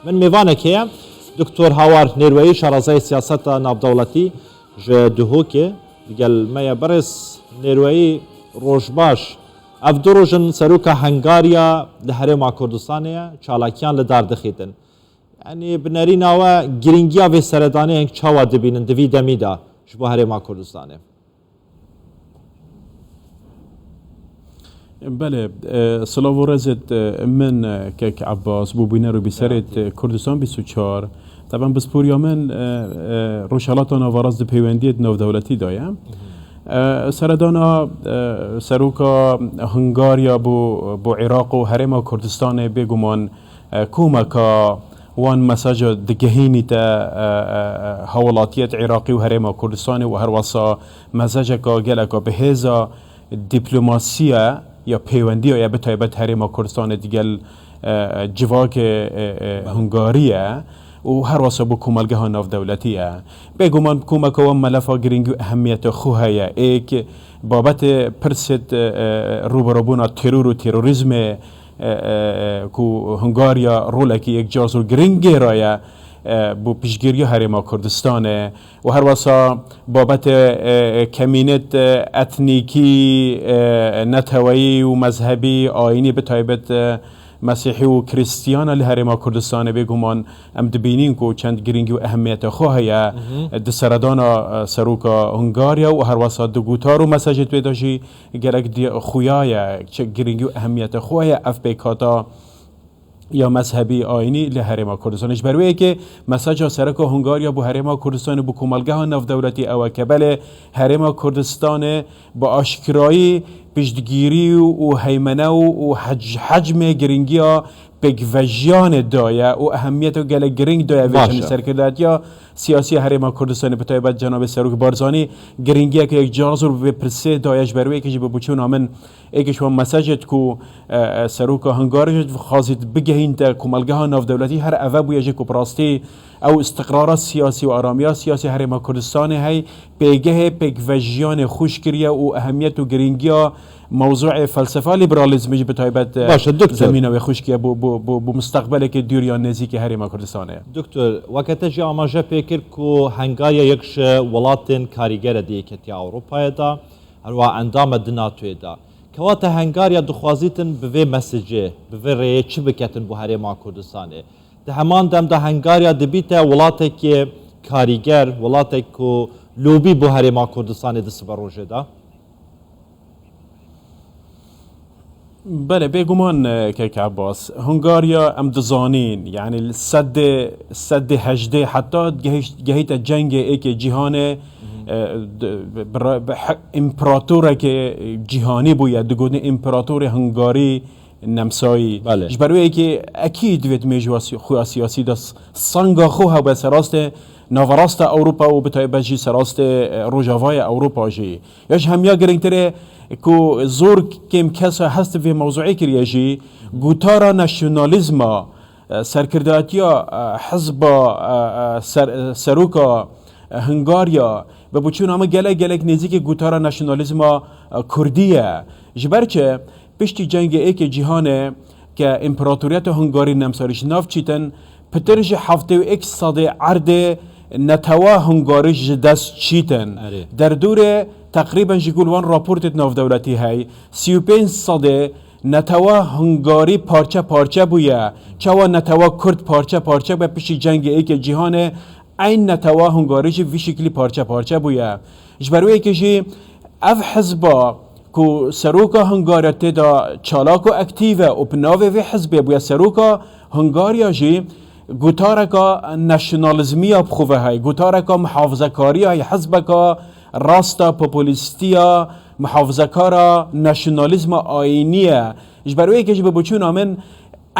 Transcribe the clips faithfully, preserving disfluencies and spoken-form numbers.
Min mêvanekê ye Doktor Hawar Nêrweyî, şarezayê siyaseta navdewletî ji Duhokê. Digel me ye birêz Nêrweyî, roj baş. Ev du roj in seroka Hengariya li Herêma Kurdistanê ye, çalakiyan li dar dixîtin. Yanî bi nerîna we girîngiya vê seredanê heng çawa dibînin di vî demî de ji bo Herêma Kurdistanê? Belê, e, silav û rezêt, e, min, e, kek Ebbas, bo bîner û bîserêt, e, Kurdistan bîst û çar. Teban pisporiya min, e, e, Rojhelata Naverast di peywendiyê di navdewletî de ye. E, seredana, e, seroka Hungarya bo, bo Iraq û Herêma Kurdistanê bêguman, e, komeka wan mesaja digehînîte, e, e, e, hawlatiyet Iraqî û Herêma Kurdistanê û herwasa mesajeka geleka bi hêza diplomasiya ya pêwendiya ya bi taybet Herêma Kurdistanê digel, e, civakê, e, e, Hungarî ye û herwasa bo komelgeha navdewletî ye. Bêguman komeka wan melefa girîngî û ehemiyeta xwe heye. Êk babetê pirsêt, e, e, rûberûbûna teror û terorîzmê, e, e, ku Hungarya rolekî yekcar zor giring gêraye, e, bo piştgiriya Herêma Kurdistanê û herwasa babetê, e, e, kemînet, e, etnîkî, e, neteweyî û mezhebî, ayînî, bi taybet, e, Mesîhî û Krîstiyana li Herêma Kurdistanê bêguman em dibînin ku çend girîngî û ehemiyeta xwe heye di seredana, e, seroka Hungarya û herwasa di gotar û mesajê wê de jî gelek di xuya ye, çi girîngî û ehemiyeta xwe heye ev pêkhata ya mezhebî, ayînî li Herêma Kurdistanê. Ji ber wê yekê mesaja sereka Hungarya bo Herêma Kurdistanê, bo komelgeha navdewletî ew e ke belê Herêma Kurdistanê bi aşkirayî piştgirî û heymene û, û hec-, hecmê girîngiya pêkvejiyanê daye û ehemiyeta gelek giring daye vê Baş e. çendî serkirdatiya siyasî ya Herêma Kurdistanê, bi taybet cenabê Serok Barzanî giringiyeke yekcar zor bi vê pirsê daye. Ji ber wê yekê jî bi boçûna min êk ji wan mesajêt ku, e, e, seroka Hungarê jî dixwazît bigehînte komelgeha navdewletî, her eve bûye jî ku bi rastî ew îstiqrara siyasî û aramiya siyasî Herêma Kurdistanê hey pêgehê pêkvejiyanê xweş kiriye û ehemiyet û girîngiya mewzûê felsefa lîberalîzmê jî bi taybet, e, Baş e, doktor. zemîna wê xweş kiriye bo, bo, bo, bo mustaqbeleke dûr yan nêzîkê Herêma Kurdistanê. Doktor, weke te jî amaje pê kir ku Hungarya yek ji welatên karîger e di Yeketiya Ewropayê de, herwiha endam e di NATOyê de. Kewata Hungarya dixwazîtin bi vê mesajê, bi vê rêyê çi biketin bo Herêma Kurdistanê? Di heman dem de Hungarya dibîte welatekê karîger, welatek ku lobî bo Herêma Kurdistanê di siberojê de? Belê, bêguman, e, kek Ebbas. Hungarya em dizanîn, yanî li sedê, sedê hejdê heta gehişt-, gehîte cengê êkê cîhanê, e, di, bi, bi, bi he-, împeratorekê cîhanî bûye, digotin împeratorê Hungarî nemsayî. Belê. Ji ber wê yekê ekîd divêt mêjûya si-, xwe ya siyasî de s-, sanga xwe hebe serastê naverasta Ewropa û bi taybet jî serastê, e, rojavayê Ewropa jî. Ya ji hemiya girîngtirê ku zor kêm kesa hest vê mewzûê kiriye jî, gotara nasyonalîzma, e, serkirdatiya, e, hizba, e, e, ser-, e, seroka, e, Hungarya, bi boçûna min gelek gelek nêzîkî gotara nasyonalîzma, e, kurdî ye. Ji ber çi? Piştî cengê êkê cîhanê ke împeratoriyeta Hungarî nemsarî ji nav çîtin, pitir ji heftê û yek sedê erdê netewa Hungarî ji dest çîtin. Erê. Derdorê teqrîben ji gul wan raportêt navdewletî hey, sî û pênc sedê netewa Hungarî parçe parçe bûye. Çawa netewa Kurd parçe parçe bûye piştî cengê êkê cîhanê, eyn netewa Hungarî jî vî şiklî parçe parçe bûye. Ji ber wê yekê jî ev hizba ku seroka Hungarya tê de çalak û aktîf e û bi navê vê hizbê bûye seroka Hungarya jî gotareka nasyonalîzmiya bi xwe ve hey, gotareka muhafizekariya hey, hizbeka rasta populîstiya muhafizekara nasyonalîzma ayînî ye. Ji ber wê yekê jî bi boçûna min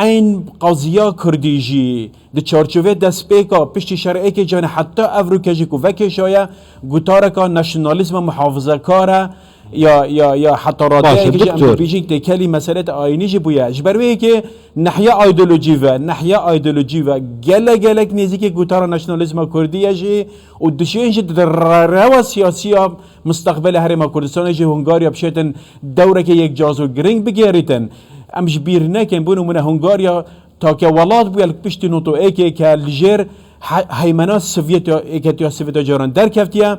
eyn qeziya kurdî jî di çarçovê destpêka piştî şerê êkê cîhanê heta evroke jî ku vekêşaye, gotareka nasyonalîzma muhafizekar e ya, ya, ya heta Baş e, radeyeke jî em doktor. dibêjin têkelî meselê ayînî jî bûye. Ji ber wê yekê nehiya îdeolojî ve, nehiya îdeolojî ve gelek gelek nêzîkê gotara nasyonalîzma kurdî ye jî û dişên jî di re-, rewa siyasî ya mustaqbelê Herêma Kurdistanê jî Hungarya bişêtin dewrekê yekcar û giring bigêrîtin. Em ji bîr nekin, bo nimûne Hungarya Take welat bûye li piştî noto êkê ke li jêr he-, heymena Sovyet ya, Êketiya Sovyet ya caran derkeftiye.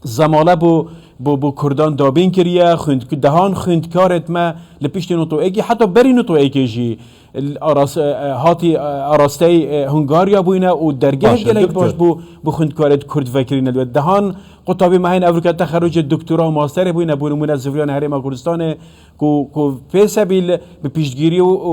Zemale bû, bû, bû Kurdan dabîn kiriye, xwend-, dehan xwendkarêt me li piştî noto êkê, heta berî noto êkê jî l-, aras-, e, e, hatî, e, arasteyî, e, Hungarya bûyne û dergehê Baş e, gelek doktor. baş bû, bû xwendkarêt Kurd vekirîne. Dehan qutabî me heyne evrika texerrucê doktora û masterê bûyne, bû nimûne ziviriyana Herêma Kurdistanê, ku, ku pêsebî li, bi piştgirî û, û,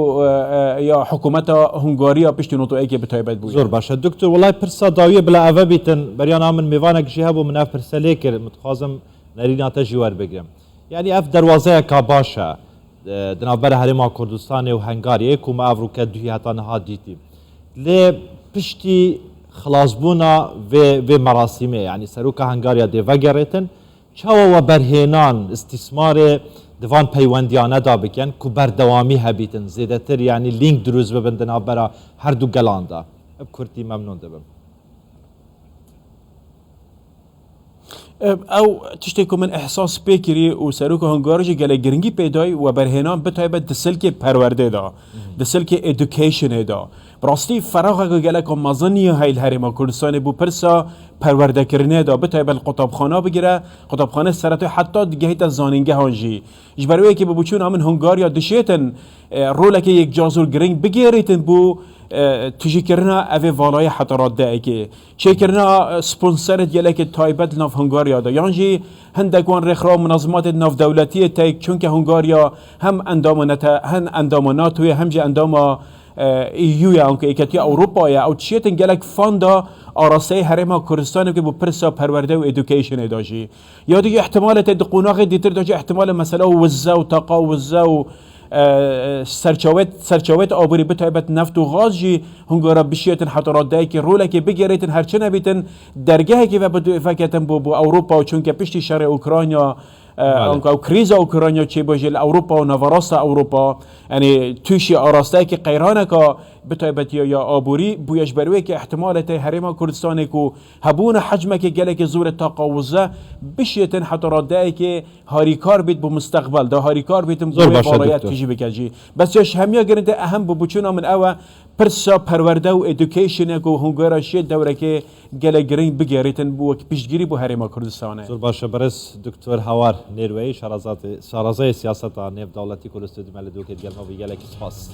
e, e, ya hikûmeta Hungariya piştî noto êkê bi taybet bûye. Zor baş e. Doktor, welay pirsa dawiyê bila eve bîtin, beriya na min mêvanek jî hebû, min ev pirse lê kir, min dixwazim nerîna te jî werbigirim. Yanî ev derwazeyeka baş e, e, di navbera Herêma Kurdistanê û Hungariyê ku me evrûke duhî heta niha dîtî. Lê piştî xilasbûna vê, vê merasîmê, yanî seroka Hungariya dê vegerêtin, çawa we berhênan îstîsmarê di van peywendiyane de bikin ku berdewamî hebîtin, zêdetir yanî lînk dirûst bibin di navbera her du gelan de? Bi kurtî memnûn dibim. Ev, ew tiştê ku min ehsas pê kirî û seroka Hungarî jî gelek giringî pê dayî, we berhênan bi taybet di silkê perwerdê de, di silkê educationê de. Bi rastî feraxeke geleka mezin ya heyl Herêma Kurdistanê bû pirsa perwerdekirinê de, bi taybet li qutabxana bigire, qutabxanê seretê heta digehîte zanîngehan jî. Ji ber wê yekê bi boçûna min Hungarya dişêtin, e, rolekê yekcazor giring bigêrîtin bo, e, tijîkirina evê valayê heta radeyekê. Çêkirina, e, sponsorêt gelekê taybet li nav Hungarya de. Yan jî hindek wan rêxra û minazimatê navdewletiyê teyk, çunke Hungarya hem endama nete-, hem endama NATOyê, hem jî endama, e, E U ye, anku Êketiya Ewropa ye. Ew dişêtin gelek fanda arasteyê Herêma Kurdistanê ke bo pirsa perwerde û educationê de jî. Ya dî îhtimalê tê di qonaxê dîtir de jî îhtimalê mesela wize û taqa wize û, e, serçawet, serçawet aborî bi taybet neft û gaz jî Hungara bişiyetin heta radeyekê rolekê bigêrêtin her çi nebîtin dergehekê ve bi veketin bo, bo Ewropa û çunke piştî şerê Ukrayna, e, Belê. anka ew krîza Ukrayna çêbû jî li Ewropa û naverasta Ewropa, yanî tûşî arasteyekê qeyraneka bi taybetiya ya aborî bûye ji ber wê ke îhtimalê tê Herêma Kurdistanê ku hebûna hecmekê gelekê zor e taqa wize bişêtin heta radeyekê harîkar bît bo mustaqbel, da harîkar bîtin bo Zor wê baş e, balaya doktor. tijî bike jî. Bes ya ji hemiya giring de ehem bo boçûna min ew e, pirsa perwerde û educationê ku Hungara şê dewrekê gelek giring bigêrîtin bo wek piştgirî bo Herêma Kurdistanê. Zor baş e, berêz doktor Hawar Nêrweyî, şarazatê-, şarazayê siyaseta nêvdewletî ku li stûdyo me li dûkê digel me bû, gelekî spas.